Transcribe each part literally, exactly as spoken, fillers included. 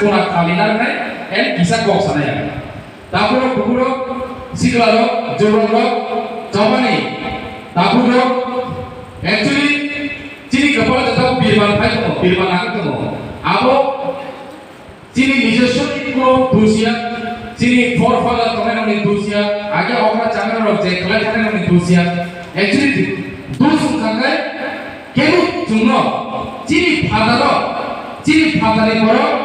Chwla khali narwknai, and kisa kok sanai ang. Takhurok, bukhurok, siklarok, jorokrok, chobani takhurok, actually, chini kwpal jotao birman phai tongo, birman nang tongo. Abo chini nijoswni kuno dusia, chini forefather tongnairokni dusia, age okra chakra rok je khlai thangnairokni dusia. Actually, dus wngkha khe kebo chwngno chini phataro, chini phatani borok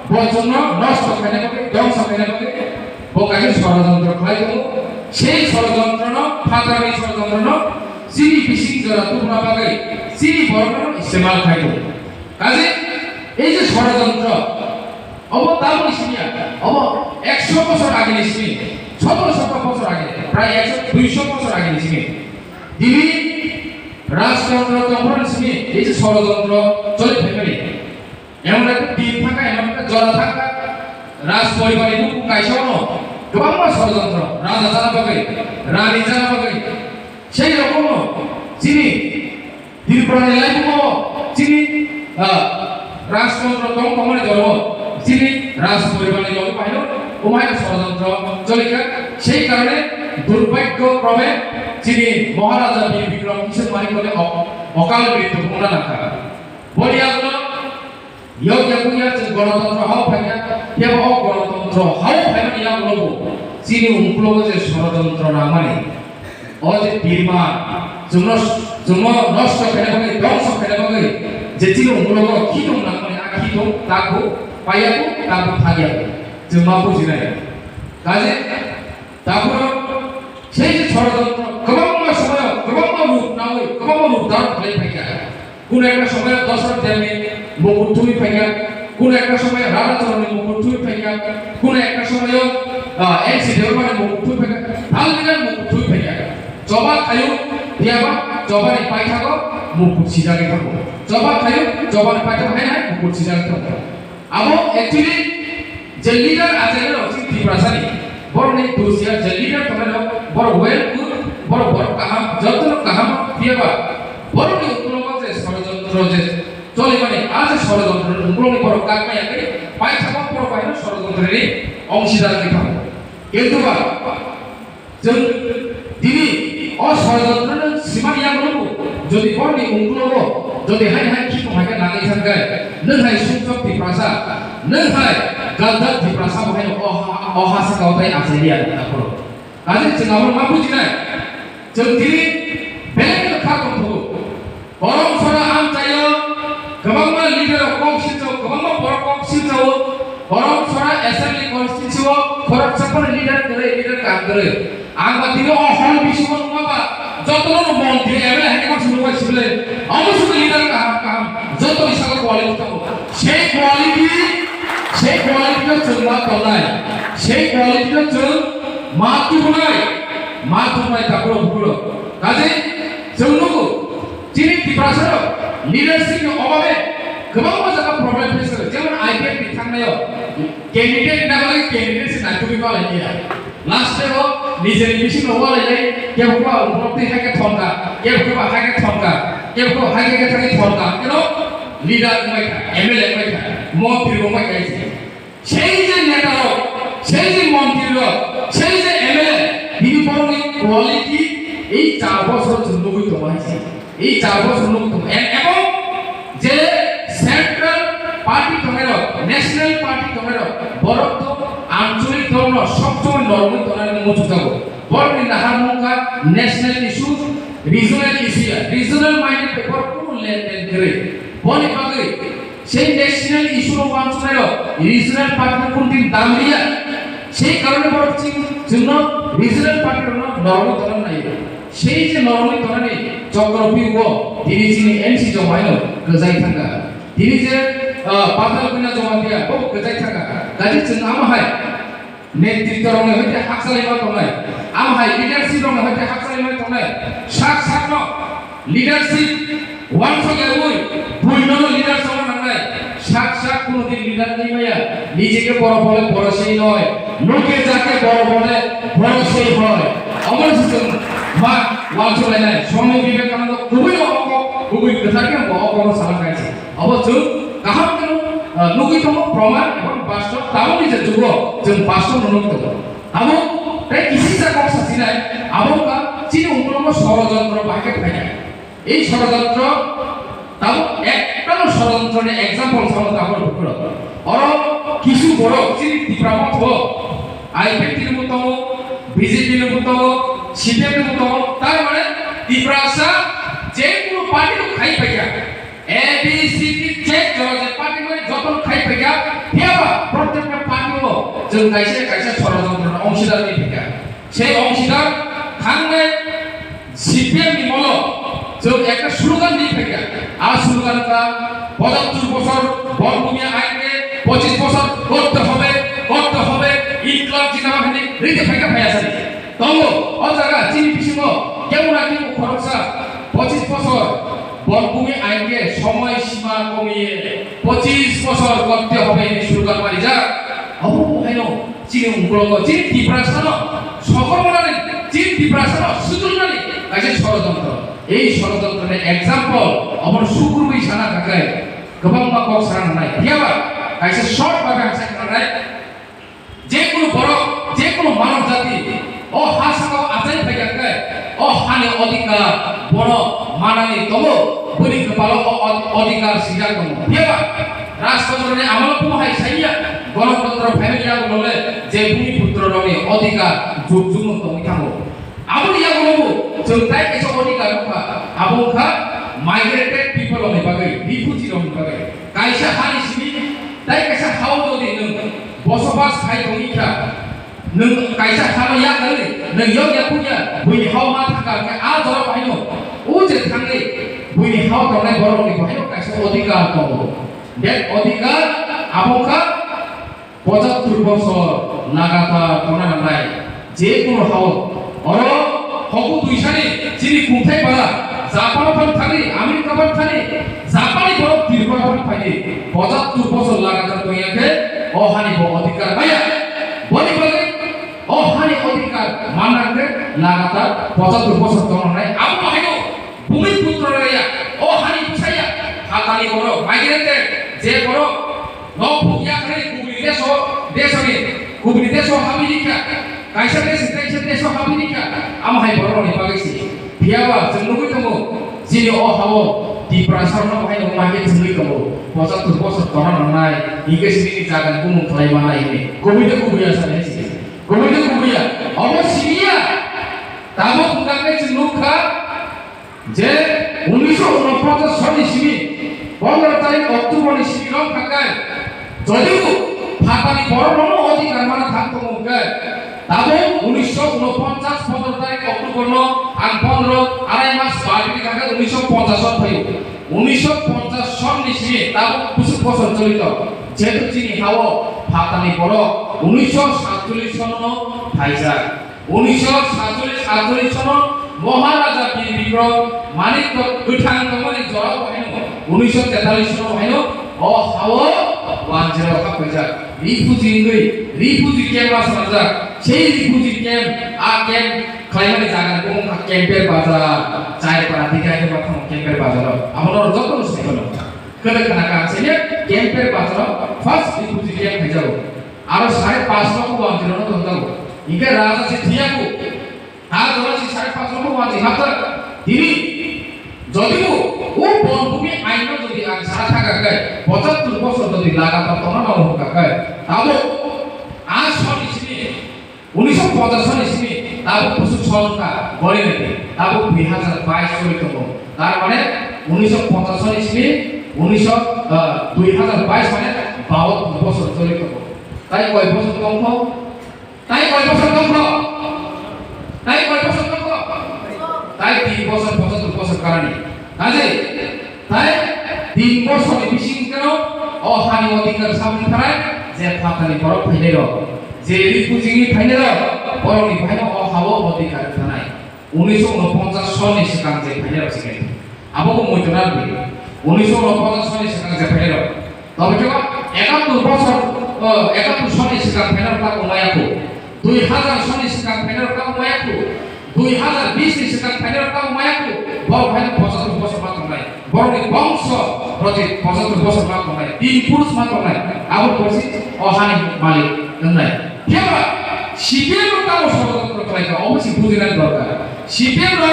bo chwngno nosto khaina bagwi, dongso khaina bagwi bo kaisa sorojontro khlai tongo. Sei sorojontrono, phatarni sorojontrono chini bising jora tubuna bagwi chini borokno istemal khai tongo. Kaje ei je sorojontro, obo tabukni simi ya, obo ekso bosor ageni simi, sotoro sotoro bosor age, prai ekso duiso bosor ageni simi. Dini rajtantro tongphani simi ei je sorojontro choli phaimani. Emon ekta din thangkha, emon ekta jora thangkha, raj poribarni bukhuk kaisa ono kwbangma sorojontro, raja chana bagwi, rani chana bagwi. Sei rokomno chini Tripurani laibumo chini, ah, rajtantro tong tongmani dolo chini raj poribarni logi baino omaino sorojontro cholikha. Sei karone durbhagyo krome chini Maharaja Bir Bikram Kishore Manikko ni ok-, okal mrityu wngna nangkha. Boni yagulo yok yaguya chwng gonotantro hao phaikha, phiya ba o gonotantro hao phaimani yagulo bo chini ungkulogo je sorojontro nangmani. O je birma, chwngno, chwngno nosto khaina bagwi, dongso khaina bagwi, je chini ungkulogo khitung nangmani, a khitung tabuk paiyago, tabuk thangyago. Chwng ma bujinai. Kaje, tabukno sei je sorojontro, kwbangma somoyo, kwbangma rup nawi, kwbangma rup dharon khlai phaikha. Kuno ekta somoyo Dasarath Debni mukut thumwi phaikha, kuno ekta somoyo Radha Charanni mukut thumwi phaikha, kuno ekta somoyo, ah, N C Debbarmani mukut thumwi phaikha, Dalmikani mukut thumwi phaikha. Choba khayu, phiyaba chobani paithago mukut sijagwi thango. Choba khayu, chobani paithago hai hai mukut sijagwi thango. Abo actually je leader achairok chini Tiprasani, borokni dusia je leader tongnairok, borok well good, borok, borok kaham, jotono kaham, phiyaba borokni ukologo je sorojontro je cholimani, a je sorojontro ni ukologo borok kak maya khe, paithakma borok bai no sorojontro ni ongsidar wngwi thango. Kintu ba, Chwng tini o sorojontro no simani yagulo bo, jodi borni ungkulogo, jodi hai hai khitung hai khe nangwi thangkhe, nwng hai sumsok Tiprasa, nwng hai galdar Tiprasa bo hai o ha, o ha saka o tai achai liya nang aphuru. Kaje chwng abo ma bujinai, chwng tini belai kheno kha tongthogo. Borom sora amchaio, kwbangma leader rok kok silchao, kwbangma borok kok silchao. Borom sora assembly constituency o khoroksa phano leader kwrwi, leader kaham kwrwi. Ang ba tini o hall bisingo nungma ba jotono no montri M L A hai khe kok swngo bai sibole. Omo swngo leader kaham kaham, joto ni saka quality tongo. Sei quality, sei quality no chwng ma tongnai. Sei quality no chwng ma tubunai, ma tubunai takhurok bukhurok. Kaje chwng nugo. Chini Tiprasa rok leadership ni obabe kwbangma jaga problem face khaio, jemon I P F ni thangnaio candidate na bagwi candidate se naitugwi palai liya. Last o nijeni bising no walai lai, kebo kebo borok twi hai khe thonka, kebo kebo hai khe thonka, kebo kebo hai khe thangwi thonka, keno leader wngbai kha, M L A wngbai kha, montri wngbai kha. Sei je neta rok, sei je montri rok, sei je M L A, bini borokni quality ei char bosor chwng nugwi tongo hai se. Ei char bosor nugwi tongo. E-, ebong je central party tongnai rok, national party tongnai rok, borok to ancholik dol no sob somoi norogwi tongnai muchukjago. Borokni nahar mungkha national issue, regional issue ya. Regional minded bai borok kunu lenden kwrwi. Boni bagwi Sei national issue rok uansuknai rok regional party no kunu din dam riya. Sei karone borok chwng, chwngno regional party rokno norogwi tongna nai. Sei je norogwi tongnani chokro phi o tini chini N C Jamatia no kwchai thangkha. Tini je, ah, Patal Kanya Jamatia bo kwchai thangkha. Kaje chwng amo hai Netritwa rokni hoite hakchalai ma tongnai. Amo hai leadership rokni hoite hakchalai ma tongnai. Sak sakno leadership uansuk yagwi buino leader songna nangnai. Sak sak kuno din leader wngwi maya. Nijeke boro bole boro sei noi. Loke jake boro bole boro sei hoi. Omo se chwng ma uansuk lainai. Swami Vivekananda kubui no oko, kubui kwthar khe bo oko no sana kaisa. Obo chwng kaham khe Ah, nugwi tongo proman ebong bastob, tabukni je jugo chwng bastob no nugwi tongo. Tabuk tei kisisa kok sachinai, abo wngkha chini ukulungo sorojontro bahai khe phainai. Ei sorojontro tabuk ektano sorojontroni example samo tabuk bukhuk rok. Oro kisu borok chini Tipra motho I P F T ni bo tongo, B J P ni bo tongo, C P M ni bo tongo, tar mane Tiprasa je kunu party no khai paikha. A B C D je jora je party mani joto khai paikha, phiyaba protekta party o chwng kaisa kaisa sorojontro no ongsidar ni paikha. Sei ongsidar thangnai C P M ni molo chwng ekta slogan ni paikha. A slogan ka পঁচাত্তর বছর বনভূমি আইনকে পঁচিশ বছর করতে হবে, করতে হবে, ইনকলাব জিন্দাবাদ hwnwi ride paikha phai asani. Tongo, o jaga chini bisingo kebo na kebo khoroksa পঁচিশ বছর বনভূমি আইনকে সময়সীমা কমিয়ে পঁচিশ বছর করতে হবে hwnwi slogan marijak. Obo haino chini ukulungo chini Tiprasano sokormonani, chini Tiprasano sujulnani kaisa sorojontro. Ei sorojontroni example obono sukurwi sana khakai kwbangma kok sana nangnai. Phiyaba kaisa short babe ang sai nangnai. Je kunu borok, je kunu manav jati o ha sakao achai phaikha khe, o hani odhikar bono manani tongo, bini kwpalo o od-, odhikar swijak tongo. Phiyaba Rajtantro ni amolo bumo hai saiya, Ganatantro phaimani yago lole je bhumiputro rokni odhikar jug jugno tongwi thango. Aboni yago bo chwng tai kaisa odhikar wngkha, abo wngkha migrated people rokni bagwi, refugee rokni bagwi. Kaisa hani simi tai kaisa hao jodi nwng bosobas khai tongwi kha, nwng kaisa hano yakarwi nwng yok ya puya, buini hao ma thangkha hwnkhe a jora bahaino o je thangwi buini hao tongnai borokni bahaino kaisa odhikar tongo. That odhikar abo wngkha পঁচাত্তর বছর লাগাতার tongna nangnai je kunu hao. Oro hoku tuisani chini kungthai para Japan phan thani, America phan thani, Japani borok Tripura phan phaidi. পঁচাত্তর বছর লাগাতার tongya khe o hani bo odhikar maya. Boni bagwi o hani odhikar manna khe লাগাতার পঁচাত্তর বছর tongna nangnai. Abo haino Bhumiputro raya, o hani bwsaya, phatani borok, migrated, je borok, nok phuk yakhai kubuni deso, desoni, kubuni deso habwi rikha, kaisa deso, kaisa deso habwi rikha, amo hai borok rokni bagwi se. Phiyaba chwng nugwi tongo, chini o hao Tiprasa rokno hai no mai khe chwngwi tongo, পঁচাত্তর bosor tongna nangnai, hinkhe se nini jaga ni bumung khlai manai hwnwi. Kubui de kubui ya sa hai se. Kubui de kubui ya, obo simi ya. Tabuk hwnkha khe chwng nukha, je উনিশশো ঊনপঞ্চাশ sonni simi, পনেরো তারিখ October ni simi rok khakai, jodibo phatani borok rokno odhikar mana thang tongo hwnkhe, tabuk উনিশশো ঊনপঞ্চাশ পনেরো তারিখ October no ang পনেরো, আড়াই মাস বাদini khakai উনিশশো পঞ্চাশ son phaio. উনিশশো পঞ্চাশ sonni simi tabuk bwswk bosor choli tongo, jehetu chini hao phatani borok উনিশশো সাতচল্লিশ sonno phaijak. উনিশশো সাতচল্লিশ আটচল্লিশ sono Maharaja Bir Bikram Manikya kwthang tongmani jorao haino উনিশশো তেতাল্লিশ sono haino o hao wanjirao haphaijak. Refugee wngwi refugee camp ma swnamjak. Sei refugee camp, a camp khlaimani jaga ni bumung kha Kemper Bazar, Chairpara dikai khe ma thango Kemper Bazar o. Abono jotono saimanwi. Kwdwk khna kha saiya Kemper Bazar o first refugee camp khaijago. Aro sare panch lokho wanjirano tongjago. Hinkhe raja se thiyago. Ha jora se sare panch lokho wanji hapjak. Tini jodibo o bonbhumi aino jodi ang sana thangkha khe, পঁচাত্তর bosor jodi lagatar tongna nango hwnkha khe, tabuk a sonni simi, উনিশশো পঞ্চাশ sonni simi tabuk bwswk son wngkha, gori nai di, tabuk দুই হাজার বাইশ choli tongo. Tar mane উনিশশো পঞ্চাশ sonni simi উনিশশো, ah, দুই হাজার বাইশ mane বাহাত্তর bosor choli tongo. Tai koi bosor tongkho? Tai koi bosor tongkho? Tai koi bosor tongkho? Tai tin bosor, পঁচাত্তর bosor karani. Kaje, tai tin bosor ni bising keno o hani odhikar sabni tharai je phatani borok phainai rok, je refugee ni phainai rok, borok ni phaino o hao odhikar thanai. উনিশশো ঊনপঞ্চাশ sonni swkang je phainai rok se khe. Abo bo muitu na di. উনিশশো ঊনপঞ্চাশ sonni swkang je phainai rok. Tobokhe ba একাত্তর bosor, o, একাত্তর sonni swkang phainai rok ta wngmaya kho. দুই হাজার sonni swkang phainai rok ta wngmaya kho. দুই হাজার বিশ ni swkang phainai rok ta wngmaya kho. Borok phaino পঁচাত্তর bosor ma tongnai. Borokni bongso roti pochottor bosor ma tongnai, tin purush ma tongnai, abo porsi o hani malik wngnai. Phiya ba C P M no tamo sorojontro khlaikha, obo se bujinani dorkar. C P M no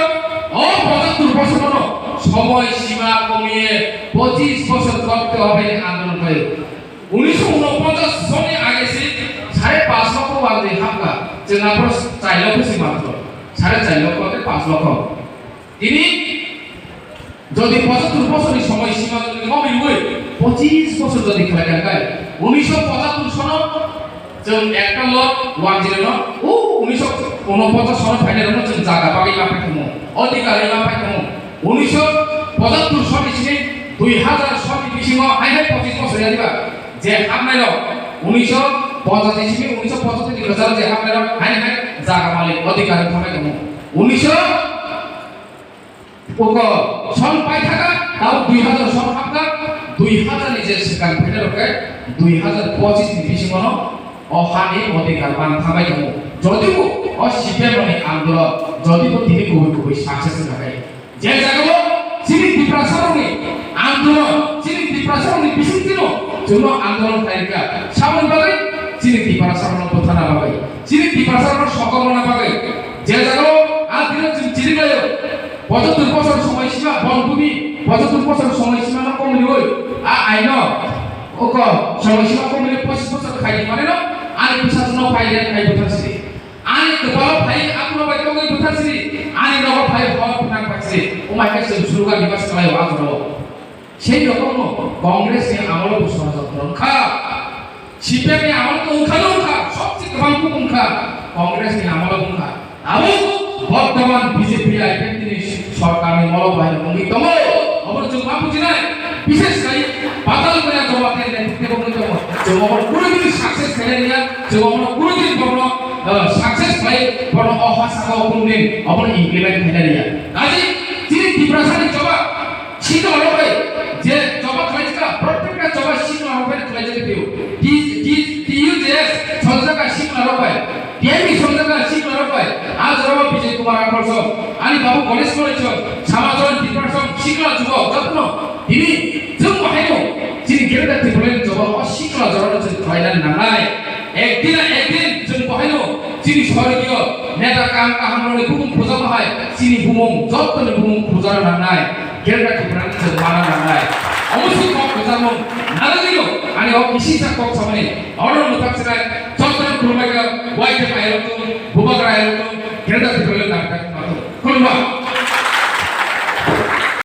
o pochottor bosor no somoy sima komiye pochis bosor korte hobe ni andolon khlai. Unisho unoponchas soni age se sare panch lokho wajri hapkha, chwng aphuru char lokho se matro, sare char lokho tei panch lokho. Tini jodi pochattor bosorni somoy sima jodi komiui pochisho bosor jodi khlai kha khe, unisho pochattor sono chwng ekta lok wanjirano, o unisho unoponchas sono phainairokno chwng jaga bagwi ma phai tongo, odhikar ma phai tongo. Unisho pochattor soni sini dui hazar soni bisingo hai hai pochis bosor ya diba, je hapnairok, unisho ponchas ni sini unisho pochattor ni kwcharo je hapnairok hai hai jaga malik odhikar thangnai tongo. Unisho Uko son paithaka, tabo dui hazar son hapkha, dui hazar ni je swkang phainai rok khe dui hazar pochis ni bisingo no o hani odhikar man thabai tongo. Jodi bo o C P M ni andolon, jodi bo tini kubui kubui success wngkha khe, je jagao chini Tiprasa rokni andolon, chini Tiprasa rokni bisingtwi no chwngno andolon khlai rwkha, saboni bagwi chini Tiprasa rokno bwthana bagwi, chini Tiprasa rokno sokomorna bagwi, je jagao a dino chwng chiriklaio. Pochattor bosor somoy sima, bongkuni pochattor bosor somoy sima no komriui, a aino, oko somoy sima komriui pochis bosor khaidi mane no, ani bwsajwk no phai rent khai bwthar siri. Ani kwpalo phai, akuno bai tongwi bwthar siri, ani nogo phai hor phwnang phai siri. Omai khe chwng suruga nibas khlaio a jorao. Sei rokomno Congress ni amolo bo sorojontro wngkha. C P M ni amolo to wngkha, no wngkha, sobse kwbang kuk wngkha, Congress ni amolo wngkha. Abo bortoman B J P I P F T ni sorkar ni molo bai wngwi tongo. Obo chwng ma bujinai, bishesh khai Patal Maya Jamatia ni netritwe wngwi tongo. Chwng obo kunu din success khainai ya, chwng obo kunu din borno, eh, success khai borno o ha saka o kunu din obo implement khainai ya. Kaji chini Tiprasa ni choba Sikla rok bai je choba khlaijak, prottekta choba sikla rok bai khlaijak tio. T, T, T U J S songjak sikla rok bai, T M B songjak sikla rok bai. A jorao Bijay Kumar Agarwal song, ani babu Ganesh Mori song, Samajon Tripura song, sikla jubok jotno. Tini chwng bahaino chini Greater Tipraland choba o sikla jorao chwng khlaina nangnai. Ekdin na ekdin chwng bahaino chini sorgiyo neta kaham kaham rokni bumung khujama hai chini bumung jottoni bumung khujana nangnai. Greater Tipraland chwng mana nangnai. Omo si kok kwchangmung nalagino ani o kisisa kok samani order mutak sinai chotron khulumai ka waite pairokno bubagra airokno Greater Tipraland nangkha. Khulumba.